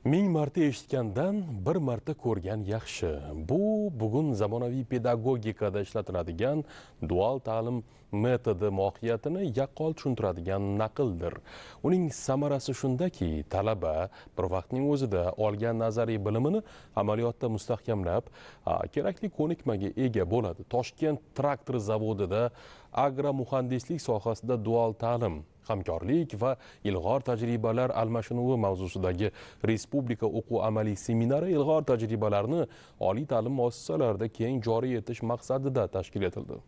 Ming marta eshitgandan bir marta ko'rgan yaxshi. Bu bugun zamonaviy pedagogikada ishlatiladigan dual ta'lim metodi mohiyatini yaqqol tushuntiradigan naqldir. Uning samarasi shundaki, talaba bir vaqtning o'zida olgan nazariy bilimini amaliyotda mustahkamlab, kerakli ko'nikmaga ega bo'ladi. Toshkent traktor zavodida agromuhandislik sohasida dual ta'lim, hamkorlik va ilg'or tajribalar almashinuvi mavzusidagi respublika o'quv amaliy seminari ilg'or tajribalarni oliy ta'lim muassasalarida keng joriy etish maqsadida tashkil etildi.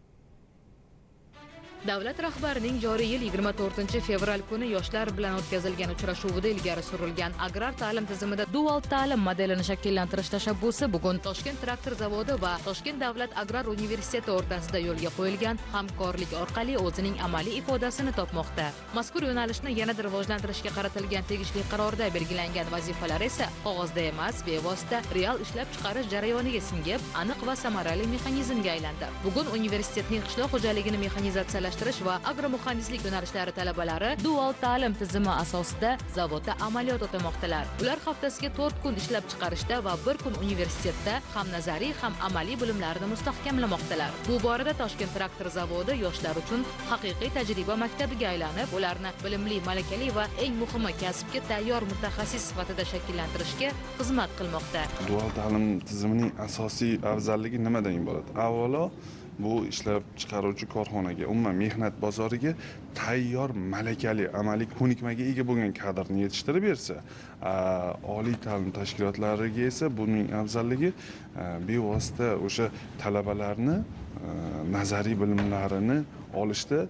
Davlat rahbarining joriy yil 24 fevral kuni yoshlar bilan o'tkazilgan uchrashuvida ilgari surilgan agrar ta'lim tizimida dual ta'lim modelini shakllantirish tashabbusi bugun Toshkent traktor zavodi va Toshkent davlat agrar universiteti o'rtasida yo'lga qo'yilgan hamkorlik orqali o'zining amaliy ifodasini topmoqda. Mazkur yo'nalishni yanada rivojlantirishga qaratilgan tegishli qarorda belgilangan vazifalar esa qog'ozda emas, bevosita real ishlab chiqarish jarayoniga singib, aniq va samarali mexanizmga aylandi. Bugun universitetning qishloq xo'jaligini mexanizatsiyalashtirish va agromuhandislik yo'nalishlari talabalari dual ta'lim tizimi asosida zavodda amaliyot o'tamoqdalar. Ular haftasiga 4 kun ishlab chiqarishda va 1 kun universitetda ham nazariy, ham amaliy bilimlarni mustahkamlamoqdalar. Bu borada Toshkent traktor zavodi yoshlar uchun haqiqiy tajriba maktabiga aylanib, ularni bilimli, malakali va eng muhimi kasbga tayyor mutaxassis sifatida shakllantirishga xizmat qilmoqda. Dual ta'lim tizimining asosiy afzalligi nimadan iborat? Avvalo, bu ishlab chiqaruvchi korxonaga, umuman mehnat bozoriga tayyor, malakali, amaliy ko'nikmaga ega bo'lgan kadrni yetishtirib bersa, oliy ta'lim tashkilotlariga esa buning afzalligi bevosita o'sha talabalarni nazariy bilimlarini olishda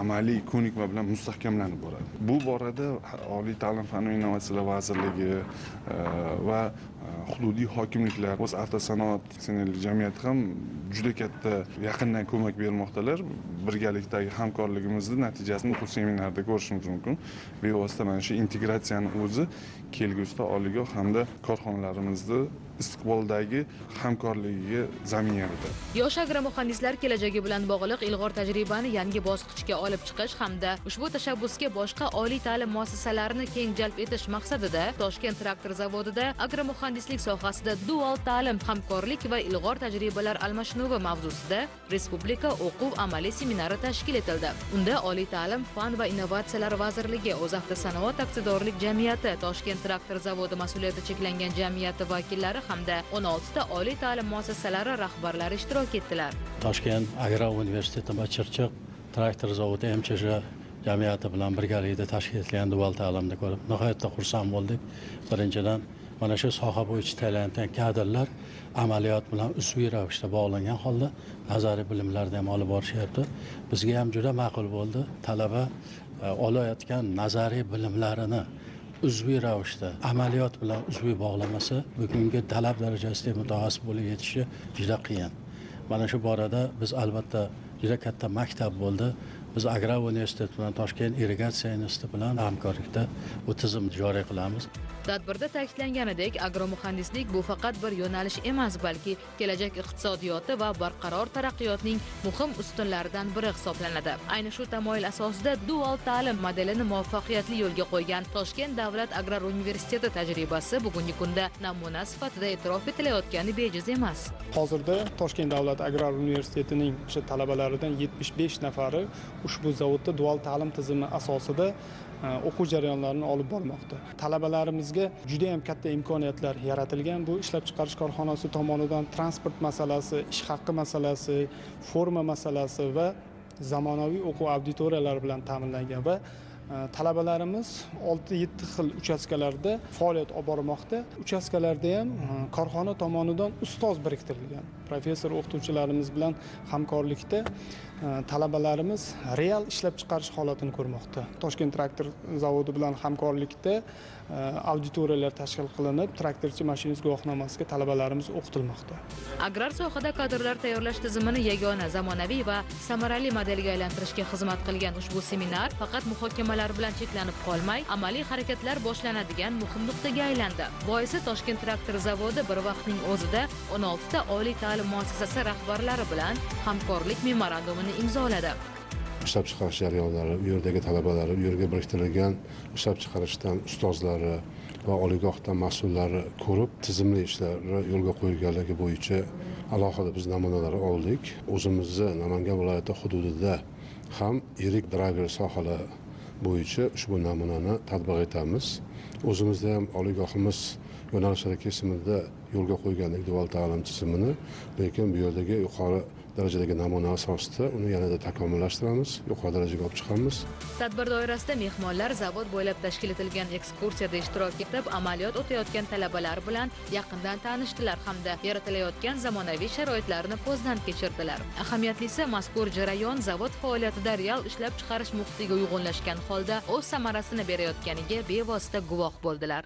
amaliy ko'nikma bilan mustahkamlanib boradi. Bu borada Oliy ta'lim, fan va innovatsiyalar vazirligi va hududiy hokimliklar, O'zavtosanoat aksionerlik jamiyati ham juda katta yaqindan ko'mak bermoqdalar. Birgalikdagi hamkorligimizni natijasini o'quv seminarida ko'rishimiz mumkin. Bevosita mana shu integratsiyani o'zi kelgusida oliygoh hamda korxonalarimizni istiqboldagi hamkorligiga zamin yaratadi. Yosh agromuhandislar kelajagi bilan bog'liq ilg'or tajribani yangi bosqichga olib chiqish hamda ushbu tashabbusga boshqa oliy ta'lim muassasalarini keng jalb etish maqsadida Toshkent traktor zavodida agromuhandislik sohasida dual ta'lim, hamkorlik va ilg'or tajribalar almashinuvi mavzusida respublika o'quv amaliy seminari tashkil etildi. Unda Oliy ta'lim, fan va innovatsiyalar vazirligi, O'zavtosanoat aksiyadorlik jamiyati, Toshkent traktor zavodi mas'uliyati cheklangan jamiyati vakillari hamda 16 ta oliy ta'lim muassasalari rahbarlari ishtirok etdilar. Toshkent agrar universiteti va Chirchiq traktor zavodi MChJ jamiyati bilan birgalikda tashkil etilgan dual ta'limni ko'rib nihoyatda xursand bo'ldik. Birinchidan, mana shu soha bo'yicha tayyorlangan kadrlar amaliyot bilan uzviy ravishda bog'langan holda nazariy bilimlarni ham olib borishyapti. Bizga ham juda ma'qul bo'ldi. Talaba olayotgan nazariy bilimlarini uzviy ravishda amaliyot bilan uzviy bog'lamasa, bugungi talab darajasida mutaxassis bo'lib yetishi juda qiyin. Mana shu borada biz albatta juda katta maktab bo'ldi. Biz agrar universitet bilan, Toshkent irrigatsiya instituti bilan hamkorlikda bu tizimni joriy qilamiz. Tadbirda ta'kidlanganidek, agromuhandislik bu faqat bir yo'nalish emas, balki kelajak iqtisodiyoti va barqaror taraqqiyotning muhim ustunlaridan biri hisoblanadi. Ayni shu tamoyil asosida dual ta'lim modelini muvaffaqiyatli yo'lga qo'ygan Toshkent davlat agrar universiteti tajribasi bugungi kunda namuna sifatida e'tirof etilayotgani bejiz emas. Hozirda Toshkent davlat agrar universitetining o'sha talabalaridan 75 nafari ushbu zavodda dual ta'lim tizimi asosida o'quv jarayonlarini olib bormoqda. Talabalarimizga juda ham katta imkoniyatlar yaratilgan. Bu ishlab chiqarish korxonasi tomonidan transport masalasi, ish haqqi masalasi, forma masalasi va zamonaviy o'quv auditoriyalari bilan ta'minlangan va talabalarimiz 6-7 xil uchastkalarda faoliyat olib bormoqda. Uchastkalarda ham korxona tomonidan ustoz biriktirilgan. Professor o'qituvchilarimiz bilan hamkorlikda talabalarimiz real ishlab chiqarish holatini ko'rmoqda. Toshkent traktor zavodi bilan hamkorlikda auditoriyalar tashkil qilinib, traktorchi mashinist guvohnomasiga talabalarimiz o'qitilmoqda. Agrar sohada kadrlar tayyorlash tizimini yagona, zamonaviy va samarali modelga aylantirishga xizmat qilgan ushbu seminar faqat muhokamalar bilan cheklanib qolmay, amaliy harakatlar boshlanadigan muhim nuqtaga aylandi. Boisi Toshkent traktor zavodi bir vaqtning o'zida 16 ta oliy ta'lim muassasasi rahbarlari bilan hamkorlik memorandumini imzoladi. ishlab chiqarish jarayonlari, u yerdagi talabalari, u yerga biriktirilgan ishlab chiqarishdan ustozlari va oliygohdan mas'ullari ko'rib, tizimli ishlarni yo'lga qo'yilganligi bo'yicha alohida biz namunalar oldik. O'zimizni Namangan viloyati hududida ham yirik drayver sohalar bo'yicha ushbu namunani tatbiq etamiz. O'zimizda ham oliygohimiz yo'nalishlari kesimida yo'lga qo'ygandik dual ta'lim tizimini, lekin bu yerdagi yuqori darajadagi namuna asosida uni yanada takomillashtiramiz, yuqori darajaga olib chiqamiz. Tadbir doirasida mehmonlar zavod bo'ylab tashkil etilgan ekskursiyada ishtirok etib, amaliyot o'tayotgan talabalar bilan yaqindan tanishdilar hamda yaratilayotgan zamonaviy sharoitlarni ko'zdan kechirdilar. Ahamiyatlisi, mazkur jarayon zavod faoliyatida real ishlab chiqarish muhitiga uyg'unlashgan holda o'z samarasini berayotganiga bevosita guvoh bo'ldilar.